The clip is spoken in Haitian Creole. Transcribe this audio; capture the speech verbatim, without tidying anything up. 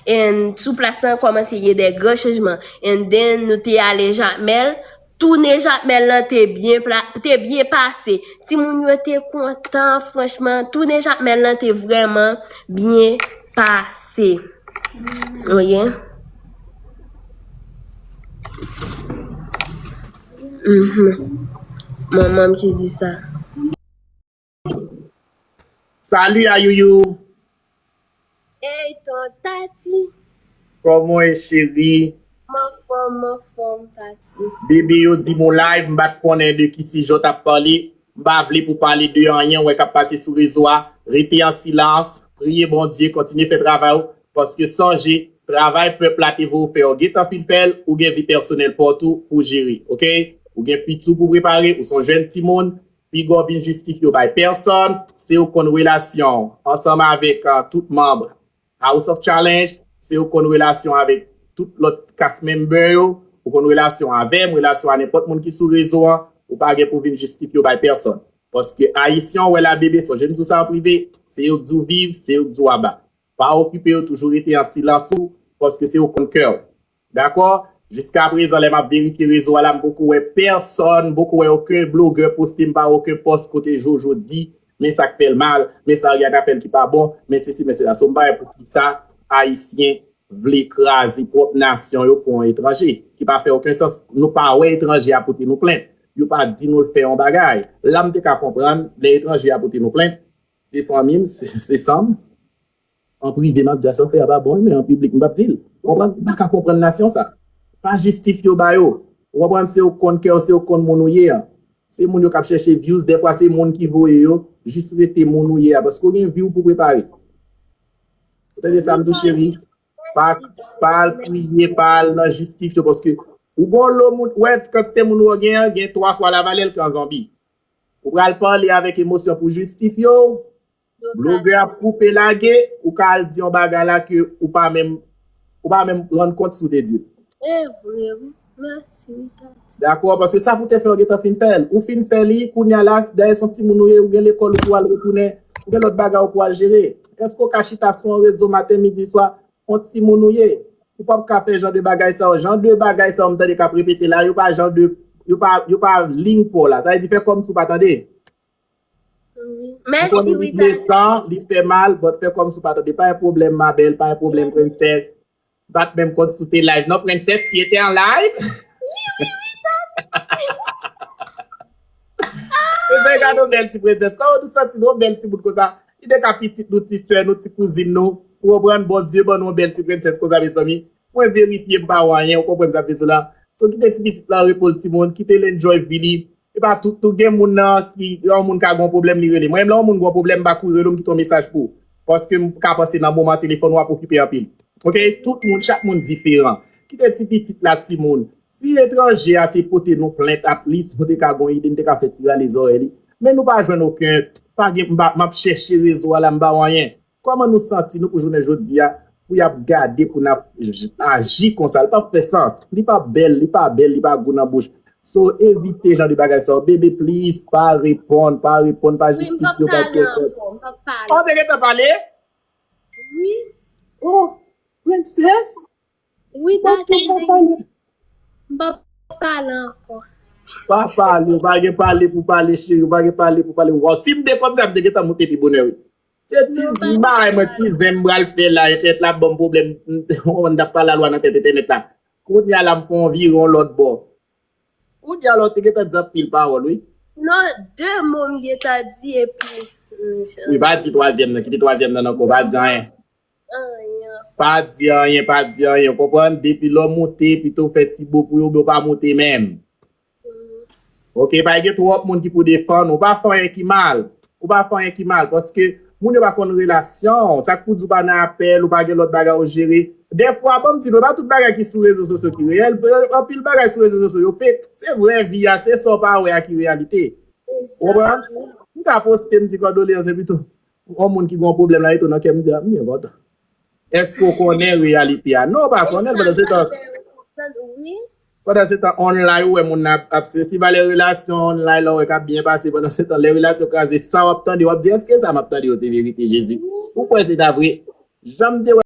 And sou plas lan kòmanse gen de gran chanjman. And then nou te ale Jakmèl. Tounen Jakmèl lan te byen, te byen pase. Timoun yo te kontan, franchman. Tounen Jakmèl lan te vrèman byen pase. Oke. Mhm. Manman m ki di sa. Salut Ayouyou. Hey ton Tati. Kòman w ye cheri? M anfòm, m anfòm Tati. Bebe yo di m ou live, m pa t konnen de ki sijè w t ap pale. M pa vle pou pale de anyen w wè k ap pase sou rezo a. Rete an silans, priye Bondye, kontinye fè travay ou. Paske sonje, travay pèp la te voye w fè, ou gentan fin fè l, ou gen vi pèsonèl pa w tou pou jere, oke? Ou gen fiti w pou prepare, ou se yon jèn timoun, piga w vin jistifye w bay pèsonn, se ou k konn relasyon w ansanm avèk tout manm House of Challenge, se ou k konn relasyon avèk tout lòt cast member yo, ou konn relasyon avè m, relasyon a nenpòt moun ki sou rezo an, ou pa gen pou vin jistifye w bay pèsonn. Paske Ayisyen w wè la bebe, sonje m di w sa an prive, se yo k di w viv, se yo k di w aba. Pa okipe yo, toujou rete an silans ou, paske se ou k konn kè w. Dakò? Jiskaprezan, lè m ap verifye rezo a la, m poko wè pèsonn, m poko wè okenn blogè poste, m pa wè okenn pòs kote Jojo di, men sa k fè l mal, men sa Ariana fè l ki pa bon, men sesi, men sela. So, m pa wè poukisa Ayisyen vle kraze pwòp nasyon yo pou yon etranje, ki pa fè okenn sans. Nou pa wè etranje a pote nou plent. Yo pa di nou l fè yon bagay. La, m te ka konprann, lè etranje a pote nou plent, se fanmi m, se, se san m. An prive, m ap di a sa w fè a pa bon, men an piblik, m p ap di l. Ou konprann? M pa ka konprann nasyon sa. Pa jistifye w ba yo. Ou konprann? Se ou k konn kè w, se ou k konn moun ou ye an. Se moun yo k ap chèche views, dèfwa se moun ki voye yo, jis rete moun ou ye a, paske w gen vi w pou prepare. Ou tande sa m di w, cheri? Pa, pa al kriye, pa al nan jistifye w, paske ou gon lo moun, wè, kantite moun ou gen an, gen twa fwa lavalè l ke yon zonbi. Ou pral pale avèk emosyon pou jistifye w, blogè ap koupe lage, ou ka al di yon bagay la ke ou pa menm, ou pa menm rann kont si w te di l. E vre, wi. Mèsi, wi, Tati. Dakò, paske sa pou te fè, ou gentan fin fè l. Ou fin fè li, kounye a la, dayè se yon timoun ou ye, ou gen lekòl ou pou al retounen, ou gen lòt bagay ou pou al jere. Èske ou ka chita sou yon rezo maten, midi, swa, yon timoun ou ye? Ou p ap ka fè jan de bagay sa yo. Jan de bagay sa yo m tande k ap repete la, yo pa jan de, yo pa, yo pa liy pa w la. Sa vle di fè kòmsi w pa tande. Wi. Mèsi, wi, Tati. Li fè mal, but fè kòmsi w pa tande. Pa yon pwoblèm, ma belle, pa yon pwoblèm, princess. M pa t menm konn si w te live non, princess, tu étais en live? Wi, wi, wi, Tati. Ebyen, gade yon bèl ti princess. Kòman nou santi nou, yon bèl ti bout konsa? Li te ka pitit nou, ti sè nou, ti kouzin nou. Ou konprann? Bondye ban nou yon bèl ti princess konsa, mezanmi. Mwen verifye m pa wè anyen, ou konprann sa m vle di w la? So, kite ti pitit la repo l, timoun, kite l enjoy vi li. E pa tout, tout gen moun nan ki, lè yon moun ka gen yon pwoblèm, li rele. Mwen menm, lè yon moun gen yon pwoblèm, m pa kouri rele w, m kite yon mesaj pou ou. Paske m ka panse nan moman telefòn ou ap okipe anpil. Oke? Tout moun, chak moun diferan. Kite ti pitit la, timoun. Si etranje a te pote nou plent, at least, nou te ka gen yon ide, nou te ka fè ti rale zòrèy li. Men nou pa jwenn okenn, pa gen, m pa, m ap chèche rezo a la, m pa wè anyen. Kòman nou santi nou pou jounen jodi a, pou y ap gade pou n ap j-, aji konsa? Li p ap fè sans. Li pa bèl, li pa bèl, li pa gou nan bouch. So, evite jan de bagay sa yo. Bebe, please, pa reponn, pa reponn, pa jistifye, pa kèkèt. Oh, te gentan pale? Wi. Oh, princess? Wi, Tati, m p ap pale ankò. Pa pale, ou pa gen pale pou pale, cheri, ou pa gen pale pou pale. Waw, si m te konn sa, m te gentan moute pi bonè, wi. Se ti bagay mwen, ti zen m pral fè la, entènèt la ban m pwoblèm, m t ap pale a lwa nan tèt entènèt la. Kounye a la, m fè yon vire yon lòt bò. Kounye a la, w te gentan di anpil pawòl, wi. Non, de mo m gentan di, epi. Wi, pa di twazyèm nan, kite twazyèm nan ankò, pa di anyen. Pa di anyen, pa di anyen, w konprann? Depi lè w moute, pito w fè ti bo pou yo, oubyen w pa moute menm. Oke, pa gen twòp moun ki pou defann ou. Ou pa fè anyen ki mal. Ou pa fè anyen ki mal, paske moun yo pa konn relasyon w. Sa k pou di w pa nan apèl, ou pa gen lòt bagay ou jere. Dèfwa, ban m di nou, pa tout bagay ki sou rezo sosyo ki reyèl. Anpil bagay sou rezo sosyo yo fake. Se vrè vi a, se sa w pa wè a ki reyalite. Ou konprann? M ka poste, m di kondoleyans, epi tou yon moun ki gen yon pwoblèm la rete nan kè m, m di, a, m byen kontan. Èske w konnen reyalite a? Non, w pa konnen l, pandan se tan, pandan se tan, online, ou wè moun nan ap, ap se, si valè relasyon online la, ou wè k ap byen pase, pandan se tan, lè relasyon kraze, sa w ap tande, w ap di, èske sa m ap tande yo se verite, Jezi? Ou kwè se ta vre? Jan m te wè